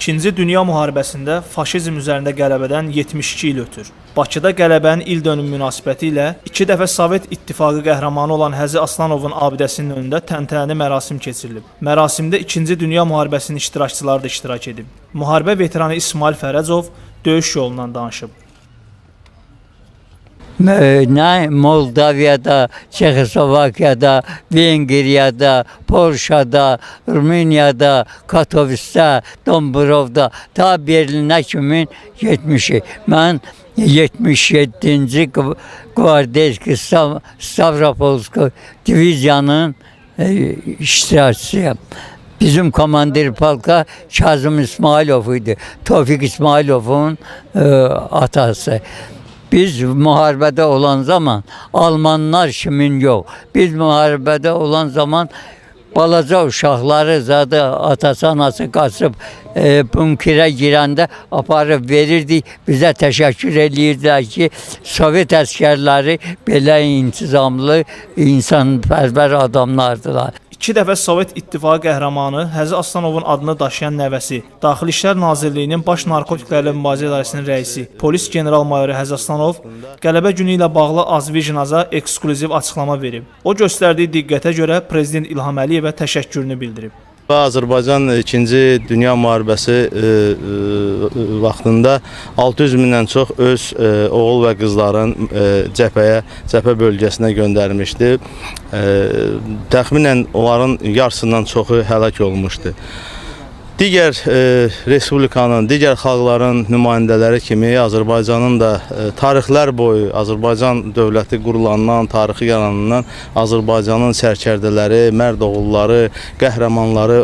İkinci Dünya Müharibəsində faşizm üzərində qələbədən 72 il ötür. Bakıda qələbənin il dönümü münasibəti ilə iki dəfə Sovet İttifaqı qəhrəmanı olan Həzi Aslanovun abidəsinin önündə təntənəli mərasim keçirilib. Mərasimdə İkinci Dünya Müharibəsinin iştirakçıları da iştirak edib. Müharibə veteranı İsmail Fərəcov döyüş yolundan danışıb. Ne Moldaviyada, Çekoslovakya'da, Vengriyada, Polşada, Rumeniyada, Katowis'te, Dombrov'da ta Berlin'e kimin getmişik. Mən 77-ci Gvardeyski Stavropolski diviziyanın iştirakçısıyam. Bizim komandir polka Kazım İsmailov idi. Tofiq İsmailovun atası. Biz müharibədə olan zaman Almanlar kimin yox. Biz müharibədə olan zaman balaca uşaqları zadı atası anası qaçıb bunkirə girəndə aparıb verirdik. Bizə təşəkkür eləyirdilər ki, Sovet əskərləri belə intizamlı, insanpərvər adamlardılar. İki dəfə Sovet İttifaqı qəhrəmanı Həzi Aslanovun adını daşıyan nəvəsi, Daxili İşlər Nazirliyinin Baş Narkotiklərlə Mübarizə İdarəsinin rəisi, polis general-mayoru Həzi Aslanov qələbə günü ilə bağlı Azvision-a eksklüziv açıqlama verib. O göstərdiyi diqqətə görə prezident İlham Əliyevə təşəkkürünü bildirib. Və Azərbaycan 2-ci Dünya Müharibəsi vaxtında 600 mindən çox öz oğul və qızların cəbhəyə, cəbhə bölgəsinə göndərmişdi. Təxminən onların yarısından çoxu həlak olmuşdu. Digər respublikanın, digər xalqların nümayəndələri kimi Azərbaycanın da tarixlər boyu Azərbaycan dövləti qurulandan, tarixi yaranandan Azərbaycanın sərkərdələri, mərd oğulları, qəhrəmanları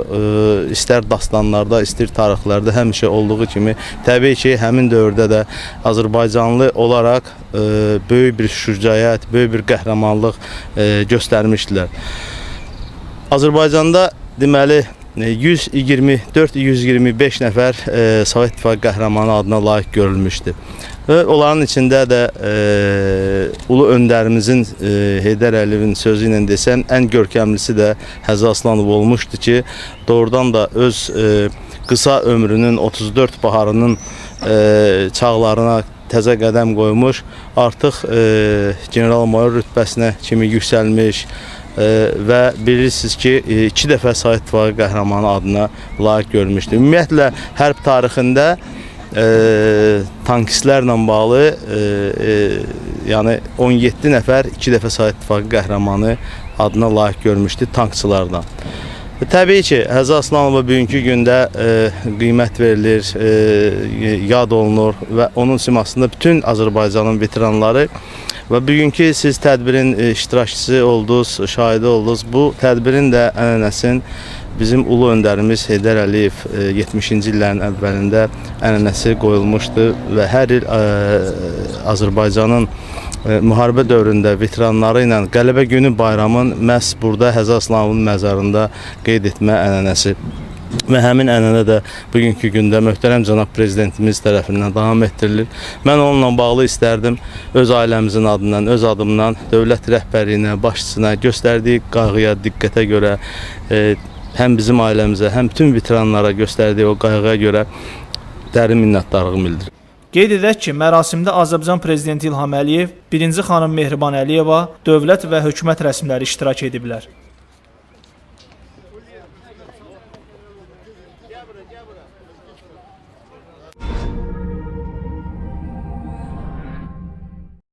istər dastanlarda, istər tarixlərdə həmişə olduğu kimi təbii ki, həmin dövrdə də Azərbaycanlı olaraq böyük bir şücaət, böyük bir qəhrəmanlıq göstərmişdilər. Azərbaycanda deməli 124-125 nəfər Sovet İttifaqı qəhrəmanı adına layiq görülmüşdü. Və onların içində də ulu öndərimizin Heydər Əliyevin sözü ilə desəm, ən görkəmlisi də Həzi Aslanov olmuşdu ki, doğrudan da öz qısa ömrünün 34 baharının çağlarına təzə qədəm qoymuş, artıq general-mayor rütbəsinə kimi yüksəlmiş və bilirsiniz ki, iki dəfə Sovet İttifaqı qəhrəmanı adına layiq görmüşdü. Ümumiyyətlə, hərb tarixində tankistlərlə bağlı yəni 17 nəfər iki dəfə Sovet İttifaqı qəhrəmanı adına layiq görmüşdü tankçılardan. Təbii ki, Həzi Aslanova bugünkü gündə qiymət verilir, yad olunur və onun simasında bütün Azərbaycanın veteranları və bugünkü siz tədbirin iştirakçısı oldunuz, şahidi oldunuz. Bu tədbirin də ənənəsinin bizim ulu öndərimiz Heydər Əliyev 70-ci illərin əvvəlində ənənəsi qoyulmuşdu və hər il Azərbaycanın müharibə dövründə veteranları ilə Qələbə Günü bayramın məhz burada Həzi Aslanovun məzarında qeyd etmə ənənəsi və həmin ənənə də bugünkü gündə möhtərəm cənab prezidentimiz tərəfindən davam etdirilir. Mən onunla bağlı istərdim öz ailəmizin adından, öz adımdan dövlət rəhbərliyinə, başçısına göstərdiyi qayğıya, diqqətə görə həm bizim ailəmizə, həm bütün veteranlara göstərdiyi o qayğıya görə dərin minnətdarlığımı bildirirəm. Qeyd edək ki, mərasimdə Azərbaycan prezidenti İlham Əliyev, birinci xanım Mehriban Əliyeva, dövlət və hökumət rəsmiləri iştirak ediblər.